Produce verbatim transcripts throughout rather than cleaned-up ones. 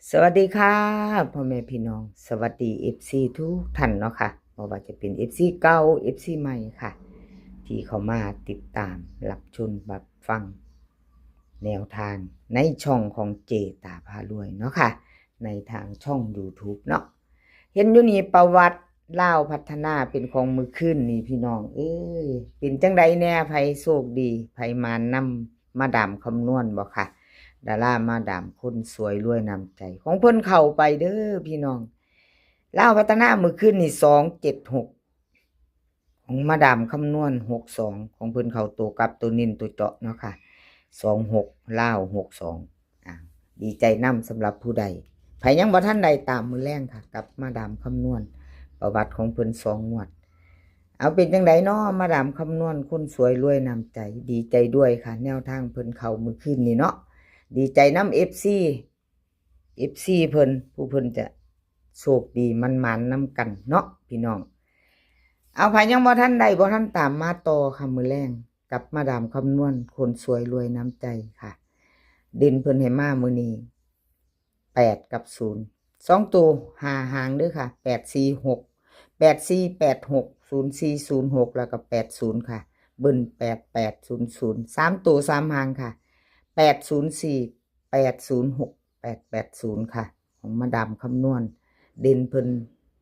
สวัสดีค่ะ พ่อแม่พี่น้อง สวัสดี เอฟซี ทุกท่านเนาะค่ะ บ่ว่าจะเป็น เอฟซี เก่า เอฟซี ใหม่ค่ะ ที่เข้ามาติดตามรับชมรับฟังแนวทางในช่องของเจตาพารวยเนาะค่ะ ในทางช่อง YouTube เนาะ เห็นอยู่นี่ประวัติลาวพัฒนาเป็นของมื้อคืนนี่พี่น้องเอ้ย เป็นจังใดแน่ ไผโชคดี ไผหมานนำมาดามคำนวณบ่ค่ะ ดารามาดามคนสวยรวยน้ำใจ ของเพิ่นเข้าไปเด้อพี่น้อง ลาวพัฒนามื้อคืนนี่ สองเจ็ดหก ของมาดามคำนวณ หกสอง ของเพิ่นเข้าตัวกลับตัวเน้นตัวเจาะเนาะค่ะ สองหก ลาว หกสอง อ่า ดีใจนำสำหรับผู้ใด ไผยังบ่ทันได้ตามมื้อแลงค่ะ กับมาดามคำนวณ ประวัติของเพิ่นสองงวด เอาเป็นจังใดเนาะ มาดามคำนวณคนสวยรวยน้ำใจ ดีใจด้วยค่ะ แนวทางเพิ่นเข้ามื้อคืนนี่เนาะ ดีใจนำ เอฟซี เอฟซี เพิ่น ผู้เพิ่นจะโชคดีหมานๆนำกันเนาะพี่น้อง เอาไผยังบ่ทันได้บ่ทันตามมาต่อค่ะมื้อแลง กับมาดามคำนวณคนสวยรวยน้ำใจค่ะ เด่นเพิ่นให้มามื้อนี้ แปด กับ ศูนย์ สองตัวห้าหางเด้อค่ะ แปดสี่หก แปดสี่แปดหก ศูนย์สี่ศูนย์หก แล้วก็ แปดศูนย์ ค่ะ เบิ้ล แปดแปดศูนย์ศูนย์ สามตัวสามหางค่ะ แปดศูนย์สี่ แปดศูนย์หก แปดแปดศูนย์ ค่ะ ของมาดามคำนวณ เด่นเพิ่น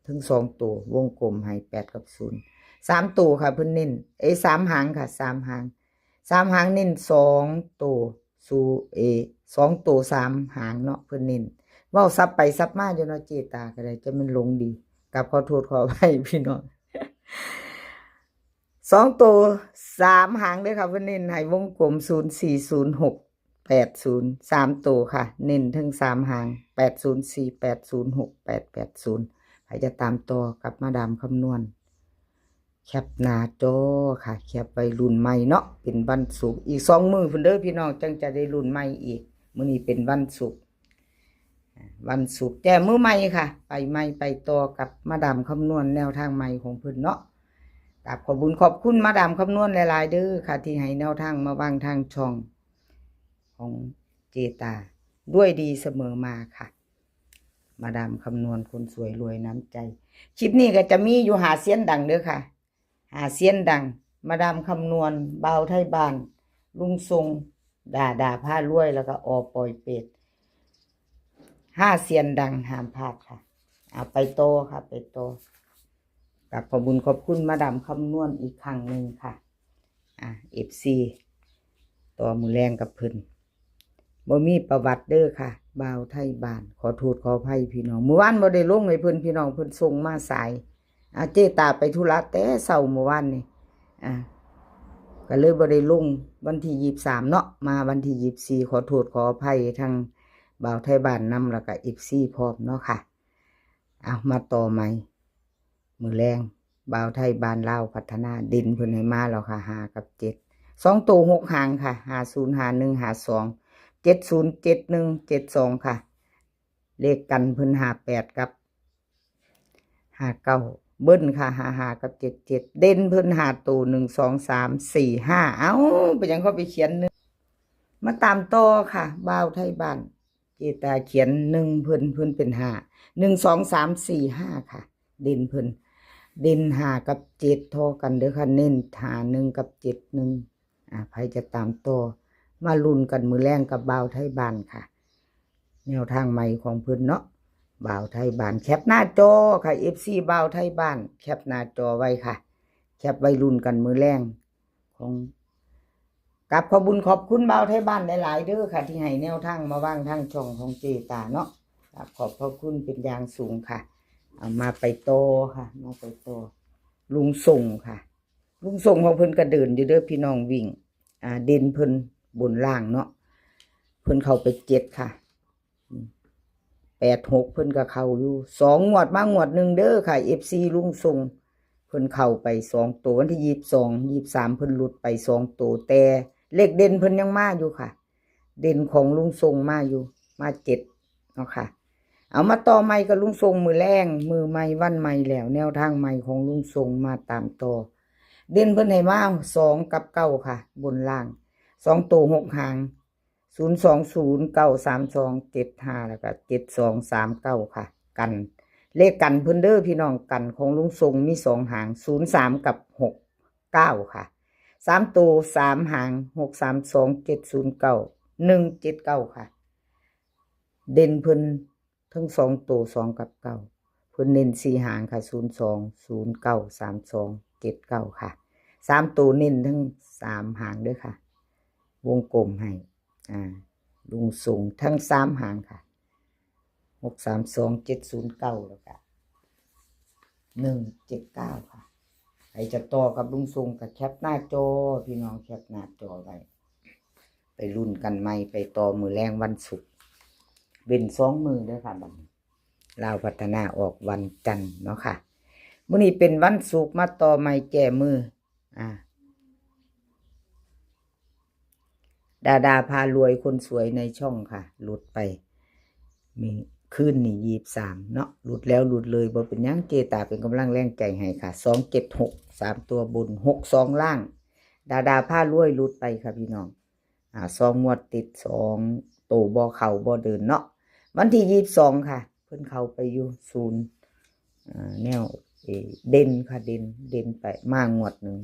ทั้งสองตัว วงกลมให้ แปด กับ ศูนย์ สามตัวค่ะ เพิ่นเน้น เอ้ย สามหางค่ะ สามหาง สามหางเน้นสองตัว สู เอ สองตัวสามหางเนาะ เพิ่นเน้น เว้าสับไปสับมาอยู่เนาะ เจตาก็ได้ จะมันหลงดี กับขอโทษขออภัยพี่น้อง สองตัวสามหางเด้อค่ะ เพิ่นเน้นให้วงกลม ศูนย์สี่ศูนย์หก แปดศูนย์ สามตัวค่ะ เน้นทั้งสามหาง แปดศูนย์สี่ แปดศูนย์หก แปดแปดศูนย์ ไผจะตามต่อกับมาดามคำนวณ แคปหน้าจอค่ะ แคปไว้รุ่นใหม่เนาะ เป็นวันศุกร์ อีกสองมื้อพุ้นเด้อพี่น้อง จังจะได้รุ่นใหม่อีก มื้อนี้เป็นวันศุกร์ อ่า วันศุกร์แจ้มือใหม่ค่ะ ไปใหม่ไปต่อกับมาดามคำนวณแนวทางใหม่ของเพิ่นเนาะ กราบขอบบุญขอบคุณมาดามคำนวณหลายๆเด้อค่ะ ที่ให้แนวทางมาวางทางช่องของเจตา ด้วยดีเสมอมาค่ะ มาดามคำนวณคนสวยรวยน้ำใจ คลิปนี้ก็จะมีอยู่ห้าเซียนดังเด้อค่ะ ห้าเซียนดัง มาดามคำนวณ บ่าวไทบ้าน ลุงทรง ดาดาพารวย แล้วก็อปอยเปต ห้าเซียนดังห้ามพลาดค่ะ เอาไปต่อค่ะ ไปต่อ กราบขอบบุญขอบคุณมาดามคำนวณอีกครั้งหนึ่งค่ะ อ่า เอฟซี ต่อมื้อแลงกับเพิ่น บ่มีประวัติเด้อค่ะ บ่าวไทบ้าน ขอโทษขออภัยพี่น้อง มื้อวานบ่ได้ลงให้เพิ่นพี่น้อง เพิ่นส่งมาสาย อ่า เจตาไปธุระแต่เช้ามื้อวานนี่ อ่า ก็เลยบ่ได้ลงวันที่ยี่สิบสามเนาะ มาวันที่ยี่สิบสี่ ขอโทษขออภัยทางบ่าวไทบ้านนำ แล้วก็ เอฟซี พร้อมเนาะค่ะ เอามาต่อใหม่ มื้อแลง บ่าวไทบ้านลาวพัฒนา เด่นเพิ่นให้มาแล้วค่ะ ห้า กับ เจ็ด สองตัวหกหางค่ะ ห้าศูนย์ ห้าหนึ่ง ห้าสอง เจ็ดศูนย์ เจ็ดหนึ่ง เจ็ดสอง ค่ะ เลขกันเพิ่น ห้าแปด กับ ห้าเก้า เบิ้ลค่ะ ห้าห้า กับ เจ็ดเจ็ด เด่นเพิ่นห้าตัว หนึ่ง สอง สาม สี่ ห้า เอ้า เป็นหยังเขาไปเขียนหนึ่ง มาตามต่อค่ะ บ่าวไทบ้าน เจตาเขียนหนึ่งเพิ่น เพิ่นเป็นห้า หนึ่ง สอง สาม สี่ ห้า ค่ะ เด่นเพิ่น เด่นห้ากับเจ็ดเท่ากันเด้อค่ะ เน้นห้าหนึ่งกับเจ็ดหนึ่ง อ่า ไผจะตามต่อ มาลุ้นกันมื้อแลงกับบ่าวไทบ้านค่ะ แนวทางใหม่ของเพิ่นเนาะ บ่าวไทบ้าน แคปหน้าจอค่ะ เอฟซี บ่าวไทบ้าน แคปหน้าจอไว้ค่ะ แคปไว้ลุ้นกันมื้อแลง ของ กราบขอบบุญขอบคุณบ่าวไทบ้านหลายๆเด้อค่ะ ที่ให้แนวทางมาวางทางช่องของเจตาเนาะ กราบขอบพระคุณเป็นอย่างสูงค่ะ เอามาไปต่อค่ะ มาไปต่อ ลุงทรงค่ะ ลุงทรงของเพิ่นก็เด่นอยู่เด้อพี่น้อง วิ่ง อ่า เด่นเพิ่นบนล่างเนาะ เพิ่นเข้าไปเจ็ดค่ะ แปดหก เพิ่นก็เข้าอยู่ สองงวดมางวดหนึ่งเด้อค่ะ เอฟซี ลุงทรง เพิ่นเข้าไปสองตัว วันที่ยี่สิบสอง ยี่สิบสาม เพิ่นหลุดไปสองตัว แต่เลขเด่นเพิ่นยังมาอยู่ค่ะ เด่นของลุงทรงมาอยู่ มาเจ็ดเนาะค่ะ เอามาต่อใหม่กับลุงทรงมื้อแลง มื้อใหม่วันใหม่แล้ว แนวทางใหม่ของลุงทรงมาตามต่อ เด่นเพิ่นให้มา สอง กับ เก้า ค่ะ บนล่าง สองตัวหกหาง ศูนย์สองศูนย์ เก้าสามสอง เจ็ดห้า แล้วก็ เจ็ดสองสามเก้า ค่ะ กัน เลขกันเพิ่นเด้อพี่น้อง กันของลุงทรงมีสองหาง ศูนย์สาม กับ หกเก้า ค่ะ สามตัวสามหาง หกสามสอง เจ็ดศูนย์เก้า หนึ่งเจ็ดเก้า ค่ะ เด่นเพิ่นทั้งสองตัว สอง กับ เก้า เพิ่นเน้นสี่หางค่ะ ศูนย์สอง ศูนย์เก้า สามสอง เจ็ดเก้า ค่ะ สามตัวเน้นทั้งสามหางเด้อค่ะ วงกลมให้ อ่า ลุงทรงทั้งสามหางค่ะ หกสามสอง เจ็ดศูนย์เก้า แล้วก็ หนึ่งเจ็ดเก้า ค่ะ ใครจะต่อกับลุงทรงก็แคปหน้าจอ พี่น้องแคปหน้าจอไว้ ไปลุ้นกันใหม่ ไปต่อมื้อแลงวันศุกร์ เว้นสองมื้อเด้อค่ะ บัดนี้ ลาวพัฒนาออกวันจันทร์เนาะค่ะ มื้อนี้เป็นวันศุกร์ มาต่อใหม่แก้มือ อ่า ดาดาพารวยคนสวยในช่องค่ะ หลุดไป มีคืนนี่ ยี่สิบสาม เนาะ หลุดแล้วหลุดเลย บ่เป็นหยัง เจตาเป็นกำลังแรงใจให้ค่ะ สองเจ็ดหก สามตัวบน หกสอง ล่าง ดาดาพารวยหลุดไปค่ะพี่น้อง อ่า สองงวดติด สองตัวบ่เข้าบ่เดินเนาะ วันที่ ยี่สิบสอง ค่ะ เพิ่นเข้าไปอยู่ศูนย์ อ่า แนว เอ่อ เด่นค่ะ เด่น เด่นไป มางวดหนึ่ง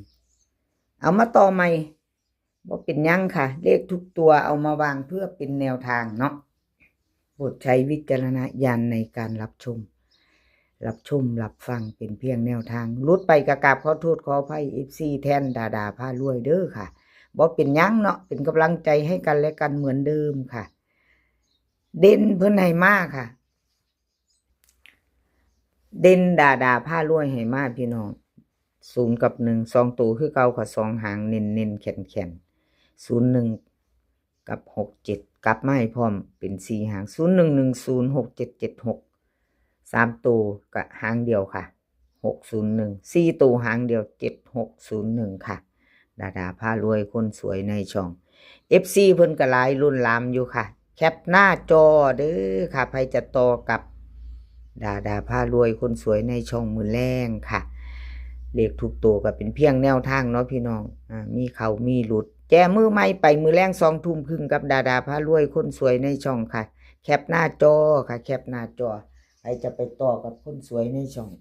เอามาต่อใหม่ บ่เป็นหยังค่ะ เลขทุกตัวเอามาวางเพื่อเป็นแนวทางเนาะ โปรดใช้วิจารณญาณในการรับชม รับชม รับฟัง เป็นเพียงแนวทาง หลุดไปก็กราบขอโทษขออภัย เอฟซี แทนดาดาพารวยเด้อค่ะ บ่เป็นหยังเนาะ เป็นกำลังใจให้กันและกันเหมือนเดิมค่ะ เด่นเพิ่นให้มาค่ะ เด่นดาดาพารวยให้มาพี่น้อง ศูนย์ กับ หนึ่ง สองตัวคือเก่าค่ะ สองหางเน้นๆ แข็งๆ ศูนย์หนึ่ง กับ หกเจ็ด กลับมาให้พร้อมเป็นสี่หาง ศูนย์หนึ่งหนึ่งศูนย์ หกเจ็ดเจ็ดหก สามตัวก็หางเดียวค่ะ หกศูนย์หนึ่ง สี่ตัวหางเดียว เจ็ดหกศูนย์หนึ่ง ค่ะ ดาดาพารวยคนสวยในช่อง เอฟซี เพิ่นก็หลายรุ่นหลามอยู่ค่ะ แคปหน้าจอเด้อค่ะ ไผจะต่อกับดาดาพารวยคนสวยในช่องมื้อแลงค่ะ เลขทุกตัวก็เป็นเพียงแนวทางเนาะพี่น้อง อ่า มีเข้ามีหลุด แก้มือใหม่ไปมื้อแลงสองทุ่มครึ่งกับดาดาพารวยคนสวยในช่องค่ะ แคปหน้าจอค่ะ แคปหน้าจอ ไผจะไปต่อกับคนสวยในช่อง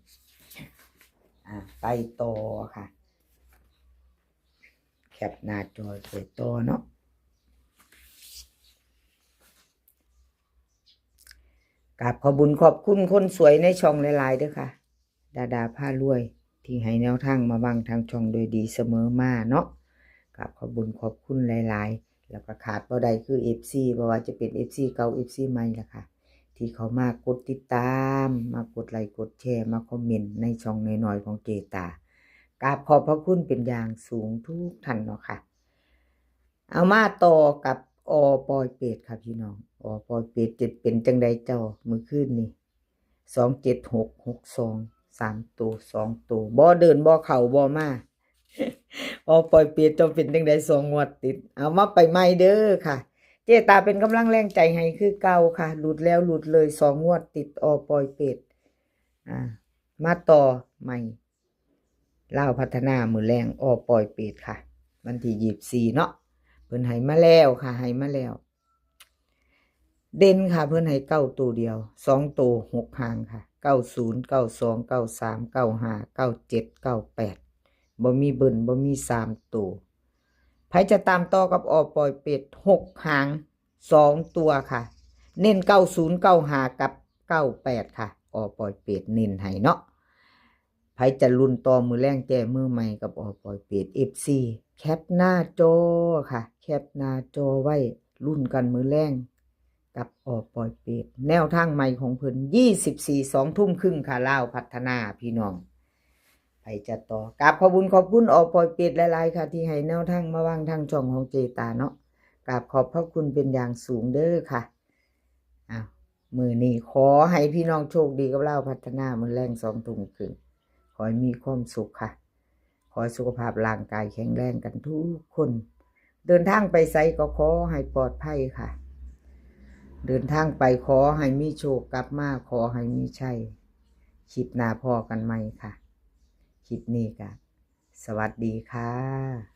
อ่า ไปต่อค่ะ แคปหน้าจอไปต่อเนาะ กราบขอบบุญขอบคุณคนสวยในช่องหลายๆเด้อค่ะ ดาดาพารวย ที่ให้แนวทางมาบังทางช่องโดยดีเสมอมาเนาะ กราบขอบบุญขอบคุณหลายๆ แล้วก็ขาดบ่ได้คือ เอฟซี บ่ว่าจะเป็น เอฟซี เก่า เอฟซี ใหม่ล่ะค่ะ ที่เขามากดติดตาม มากดไลค์กดแชร์ มาคอมเมนต์ในช่องน้อยๆของเจตา กราบขอบพระคุณเป็นอย่างสูงทุกท่านเนาะค่ะ เอามาต่อกับอปอยเปตค่ะพี่น้อง อปอยเปตจะเป็นจังใดเจ้า มื้อคืนนี่ สองเจ็ดหก หกสอง สามตัว สองตัว บ่เดินบ่เข้าบ่มา อปอยเปตเจ้าเป็นจังใดสองงวดติด เอามาไปใหม่เด้อค่ะ เจตาเป็นกำลังแรงใจให้คือเก่าค่ะ หลุดแล้วหลุดเลยสองงวดติด อปอยเปต อ่า มาต่อใหม่ ลาวพัฒนามื้อแลง อปอยเปตค่ะ วันที่ ยี่สิบสี่ เนาะ เพิ่นให้มาแล้วค่ะ ให้มาแล้ว เด่นค่ะ เพิ่นให้เก้าตัวเดียว สองตัวหกหางค่ะ เก้าศูนย์ เก้าสอง เก้าสาม เก้าห้า เก้าเจ็ด เก้าแปด บ่มีเบิ้ล บ่มีสามตัว ไผจะตามต่อกับอปอยเปต หกหาง สองตัวค่ะ เน้น เก้าศูนย์ เก้าห้า กับ เก้าแปด ค่ะ อปอยเปตเน้นให้เนาะ ไผจะลุ้นต่อมื้อแลงแก้มือใหม่กับอปอยเปต เอฟซี แคปหน้าจอค่ะ แคปหน้าจอไว้ ลุ้นกันมื้อแลงกับอปอยเปต แนวทางใหม่ของเพิ่น ยี่สิบสี่ สองทุ่มครึ่งค่ะ ลาวพัฒนาพี่น้อง ไผจะต่อ กราบขอบบุญขอบคุณอปอยเปตหลายๆค่ะ ที่ให้แนวทางมาบังทางช่องของเจตาเนาะ กราบขอบพระคุณเป็นอย่างสูงเด้อค่ะ อ้าว มื้อนี้ขอให้พี่น้องโชคดีกับลาวพัฒนามื้อแลงสองทุ่มครึ่ง ขอให้มีความสุขค่ะ ขอให้สุขภาพร่างกายแข็งแรงกันทุกคน เดินทางไปไสก็ขอให้ปลอดภัยค่ะ เดินทางไปขอให้มีโชค กลับมาขอให้มีชัย คลิปหน้าพ้อกันใหม่ค่ะ คลิปนี้ก็สวัสดีค่ะ